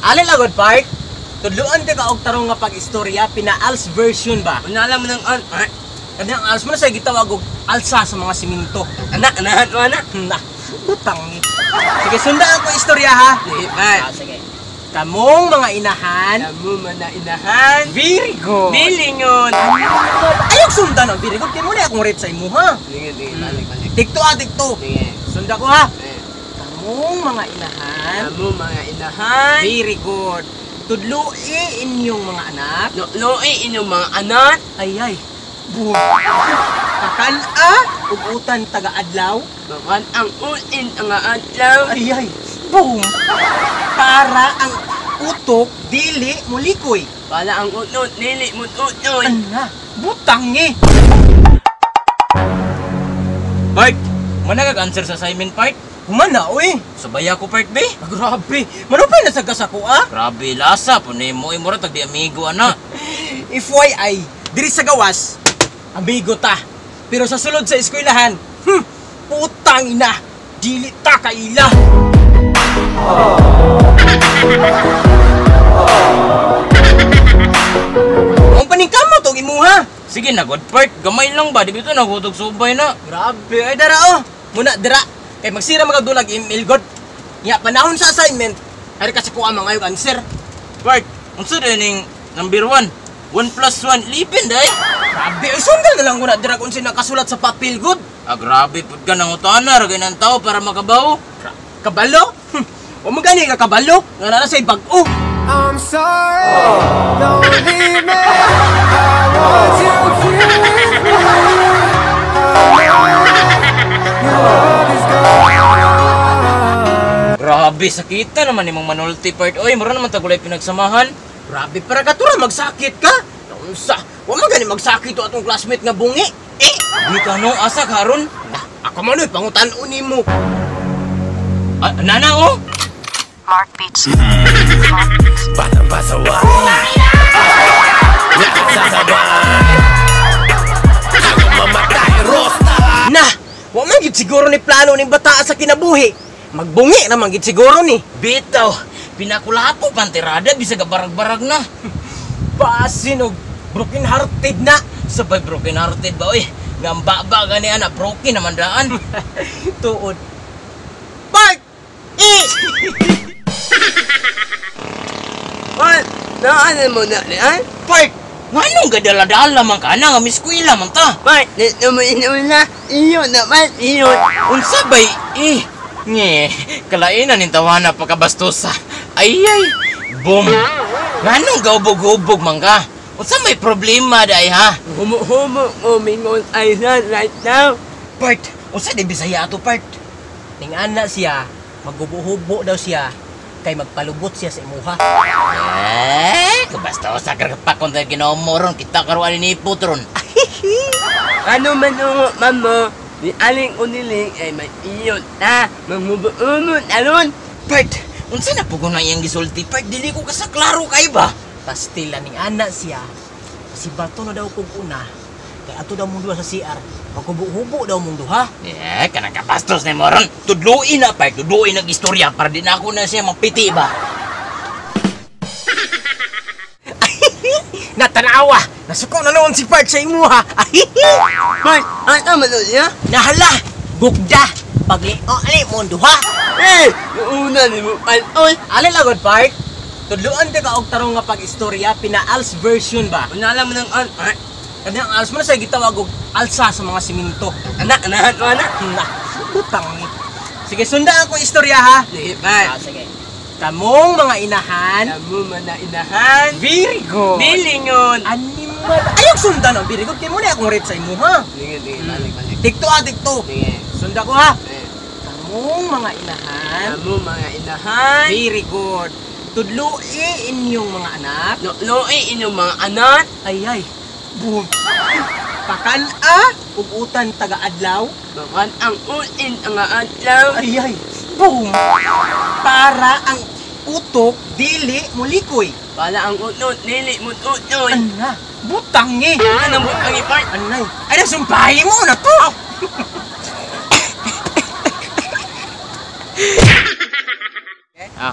Alin agod part? Tudluan ka og tarong nga pag-istorya, pina-als version ba? Unala mo ng an. Kanang als mo na sa gitawag og alsa sa mga simento. Anak, anahan mo na. Na, butang ni. Sige, sundan ako istorya ha. Sige, pa. Ah, sige. Kamong mga inahan. Kamu mga inahan. Very good. Bilingon. Ayok sundan ang very good. Kaya muna akong rate sa imo ha. Sige, sige, balik, balik. Tikto ah, tikto. Sige. Sunda ko ha. Sige. Kamong mga inahan. Kamu mga inahan. Very good. Tudloi inyong mga anak. Loi inyong mga anak. Ay ay. Boom. Pakan-a ug utan taga-adlaw. Bakan ang utin ang adlaw. Ay ay. Boom. Para ang utok dili mulikoy. Para ang utot dili mututoy. Ana, butang eh. Part, mana kag answer sa assignment part? Humana oy. Sabay ako part B. Ah, grabe. Mano pa nasagasa ko ah? Grabe lasa po nimo imo ra tag di amigo ana. FYI, diri sa gawas, amigo ta. Pero sa sulod sa eskwelahan, putang ina, dili ta kaila. Ang paningkamot og imuha. Sige na god part, gamay lang ba di bito nagutog subay na. Grabe ay dara oh. Muna dara kay magsira magadulag email god. Nya panahon sa assignment, ari ka sa kuha mga ayog answer. Part, unsa ning number 1? 1 plus 1, lipin day. Grabe, ay sundan na lang ko na dira kung sino nakasulat sa papel god. Ah, grabe pud ka nang utana ra ng tao para makabaw. Kabalo? Wa man gani ka kabalo, nga naa say bag-o. I'm sorry, don't leave me. I want you here with me. I know your love is gone. Grabe sakita naman nimong manulti part. Oy, mura naman tagulay pinagsamahan. Grabe para ka tura magsakit ka. Unsa? Wa man gani magsakit to atong classmate nga bungi. Eh, Di ka no asa karon? nah, ako man oy pangutan-on nimo. Ah, nana oh. Mark Beats. Batang pasaway, nakasasabay. Ako mamatay, rosta. Nah, wa man gyud siguro ni plano ning bataa sa kinabuhi. Magbungi naman gyud siguro ni. Bitaw, pinakulapo pantirada bisag barag-barag na. Basin og broken hearted na. Sabay broken hearted ba oy? Nga ba gani ana broken naman daan. Tuod. Part E. Part, naan mo na ni ay? Part, nganong gadala-dala man ka na nga miskwela man ta? Part, nito mo inuna. Iyo na part, iyo. Unsa bay eh? Nge, kalainan ning tawana pagkabastosa. Ay ay, boom. Nganong gaubog-ubog man ka? Unsa may problema day ha? Humo-humo ko mingon ay right now. Part, unsa di Bisaya ato part? Ning ana siya, magubo-hubo daw siya kay magpalubot siya sa imuha. Eh, kabastosa ka pa kung tayo Ginoo mo ron, kita karuan ni Putron. Ano man ungo mamo, di aling uniling ay may iyo ta. Manghubo-umo talon. Part, unsa na pugon na iyang gisulti? Part, dili ko kasaklaro kay ba? Pastila ning ana siya. Si bato na daw kog una. Kay ato daw mong duha sa CR. Maghubo-hubo daw mong duha. Eh, kanang kabastos ni moron. Tudluin na, part. Tudluin ang istorya para di na ako na siya mapiti ba? Natanawa! Nasuko na noon si Part sa imuha. Part, ano man niya? Nahala! Gugda! Pagli-ali mong duha. Eh, una ni mo part, oy. Alin agad, Part? Tudluan ka og tarong nga pag-istorya, pina-als version ba? Unala mo ng an. Kanang als mo na sa gitawag og alsa sa mga simento. Anak, anahan mo na. Na, butang ni. Sige, sundan ako istorya ha. Sige, part. Ah, sige. Kamong mga inahan. Kamu mga inahan. Very good. Bilingon. Animal. Ayok sundan ang very good. Kaya muna akong rate sa imuha. Sige, sige, balik, balik. Tikto ah, tikto. Sige. Sunda ko ha. Sige. Kamong mga inahan. Kamu mga inahan. Very good. Tudloi inyong mga anak. Loi inyong mga anak. Ay ay. Boom. Pakan-a ug utan taga-adlaw. Bakan ang utin ang adlaw. Ay ay. Boom. Para ang utok dili mulikoy. Para ang utot dili mututoy. Ana, butang eh. Ano butang eh, part? Anay. Ay, nasumpahi mo na to. Ah,